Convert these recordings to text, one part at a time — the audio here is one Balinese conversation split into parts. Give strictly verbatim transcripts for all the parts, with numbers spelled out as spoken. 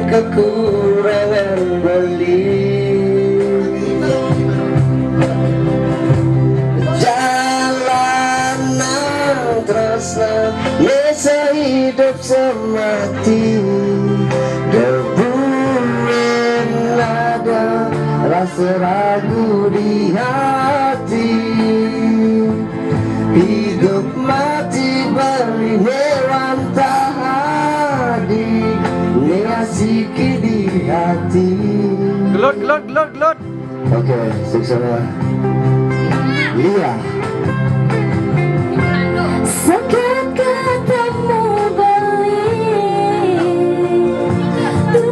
kekurangan beli. Jalan nang tresna, ne sehidup semati. Debu en ada rasa ragu di hati. Hidup mati beli ne wantah adi, ne asiki di hati. Gelut, gelut, gelut, gelut. Oke, sukses. Lia. Sekat ketemu beli, tu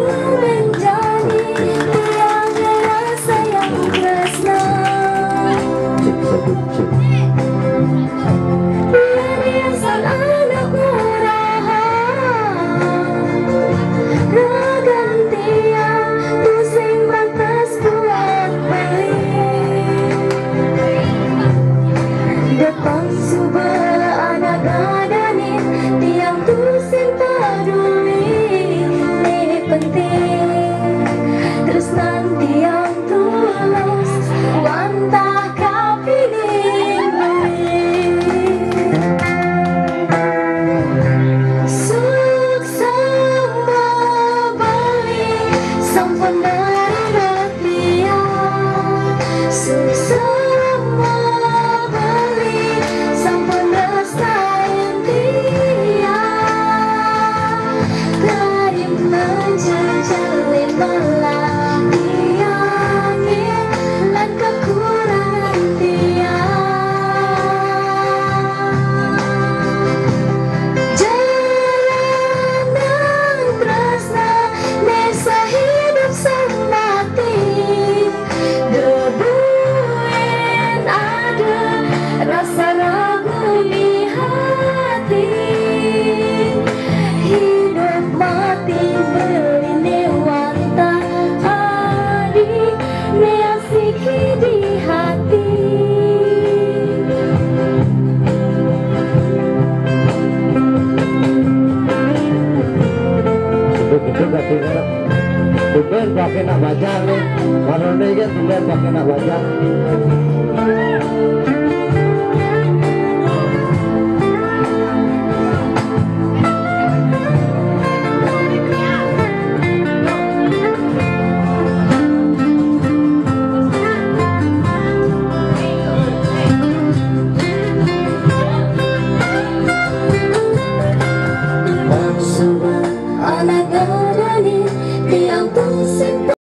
menjadi tiada rasa yang tresna. Cek satu, cek. Biar insan anak murahan, ragan tiang tu sing batas buat beli. Depan suba anak gadanin, tiang tu sing peduli. Ni penting, tresnan tiang tulus wantah kapini. Suksma beli sampun nerima tiang. Suksma beli sampun resain tiang. Karim menjejali melati angin lan kekurangan tiang. Jalan nang tresna ne sehidup semati. Debu en ada rasa ragu di hati. Hidup mati beli ne wantah adi, ne asiki di hati. Betul, betul, betul. Tumben pakai nak bajang ni. Baru ni kan tumben pakai nak bajang. Anak gadanin, tiang tu sing